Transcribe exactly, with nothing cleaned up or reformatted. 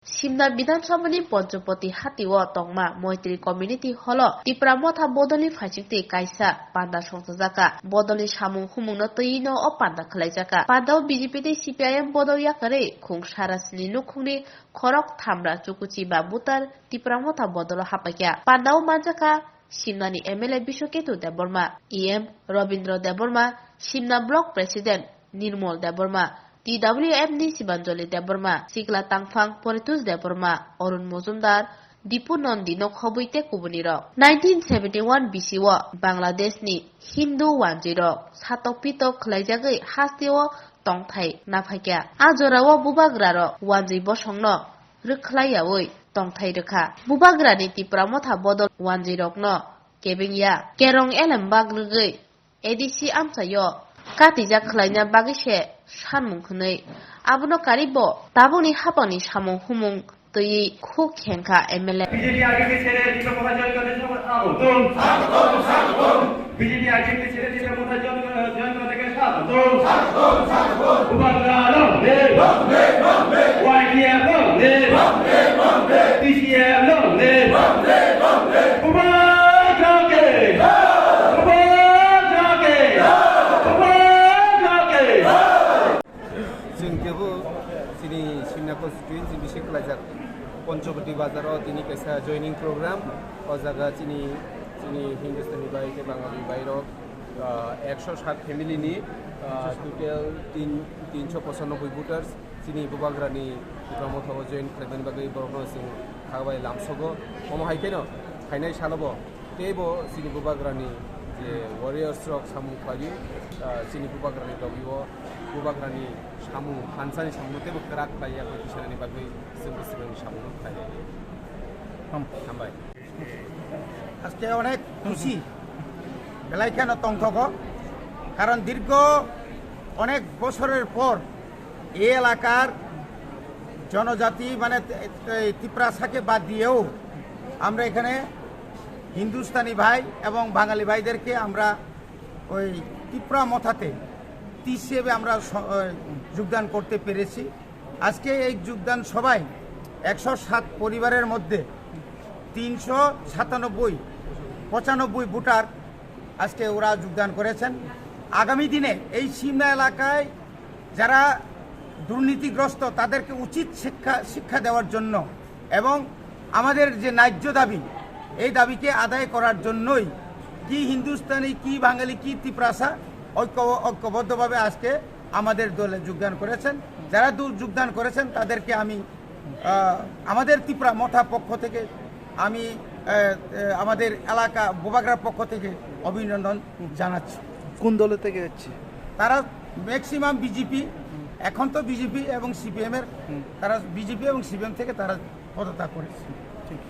Simna Bidhan Sabhani Ponchopoti hatio tongma Moitri Community Hallo Tipra Motha bodolni phaichikti kaisa panda songchajakha. Bodolni samung humungno twiwino o panda khwlaijakha. Pandao B J P tei C P I M bodol yakarwi khung sarasni nukhungni khorok thamra chukuchi ba butar Tipra Motha bodolo hapaikha. Pandao manjakha Simnani M L A Biswaketu Debbarma, E M Robindra Debbarma, Simna Block President Nirmal Debbarma, T W F ni Sibanjali Debbarma, Sikla Tangphang Poritus Debbarma, Arun Mojumdar, Dipu Nandi no khobwi tei kubunirok. Nineteen seventy one B C o Bangladesh ni Hindu wanjwirok satok pitok khwlaijagwi hasteo tongthai naphaikha. A jorao bubagrarok wanjwi bosongno rwkhlaiyaui tongthai rwkha. Bubagrani Tipra Motha bodol wanjwirokno kebengya kerong elembak rwgwi A D C amchaio katijak khwlaina bagwi se sanmung hwnwi. Abono karibo tabukni hapangni samung humung twiwi khuk khengkha M L A. BJP IPF ছেড়ে তীব্র মথা জয়েন করতে স্বাগতম। BJP IPF ছেড়ে তীব্র মথা join join করতে স্বাগতম। বুবাগ্রা long live. YTF long live. TCF long live. Bubagra ke! Bubagra ke! Bubagra ke! Chwng kebo chini Simna constituency bisingo khlaijak Panchawati bazar o tini kaisa joining program. O jaga chini, chini Hindustani bai tei Bangali bai rok, ah, ekso sat family ni, ah, total tin, tinso pochanoboi voters chini Bubagrani Tipra Motha o join khlaimani bagwi borokno chwng kha bai lamsogo. Omo hai kheno phainai salo bo teibo chini Bubagrani je warriors rok samung khlaiwi, ah, chini Bubagrani logi o Bubagrani samung, hansani samung teibo kwrak khlai ya bai kisanani bagwi chwng bwswkni samung khlai ya. Ham. Hambai. আজকে অনেক খুশি, বেলাইখানো তংথক, কারণ দীর্ঘ অনেক বছরের পর এই এলাকার জনজাতি মানে তে-, এই তিপ্রাসাকে বাদ দিয়েও আমরা এখানে হিন্দুস্তানি ভাই এবং বাঙালি ভাইদেরকে আমরা ওই তিপ্রা মথাতে টিসি হিসেবে আমরা স-, ওই যোগদান করতে পেরেছি। আজকে এই যোগদান সভায় একশো সাত পরিবারের মধ্যে তিনশো সাতানব্বই, পঁচানব্বই ভোটার আজকে ওরা যোগদান করেছেন। আগামী দিনে এই সিমনা এলাকায় যারা দুর্নীতিগ্রস্ত, তাদেরকে উচিত শিক্ষা, শিক্ষা দেওয়ার জন্য এবং আমাদের যে ন্যায্য দাবি, এই দাবিকে আদায় করার জন্যই কি হিন্দুস্তানি, কি বাঙালি, কি তিপ্রাসা ঐক্য, ঐক্যবদ্ধভাবে আজকে আমাদের দলে যোগদান করেছেন। যারা দু-, যোগদান করেছেন, তাদেরকে আমি, আহ, আমাদের তিপ্রা মথা পক্ষ থেকে আমি, আহ, আহ, আমাদের এলাকা বুবাগ্রার পক্ষ থেকে অভিনন্দন জানাচ্ছি। কোন দলের থেকে এসছে? তারা ম্যাক্সিমাম বিজেপি, এখন তো বিজেপি এবং সিপিএম এর, হুম। তারা বিজেপি এবং সিপিএম থেকে তারা পদত্যাগ করেছে। ঠিক।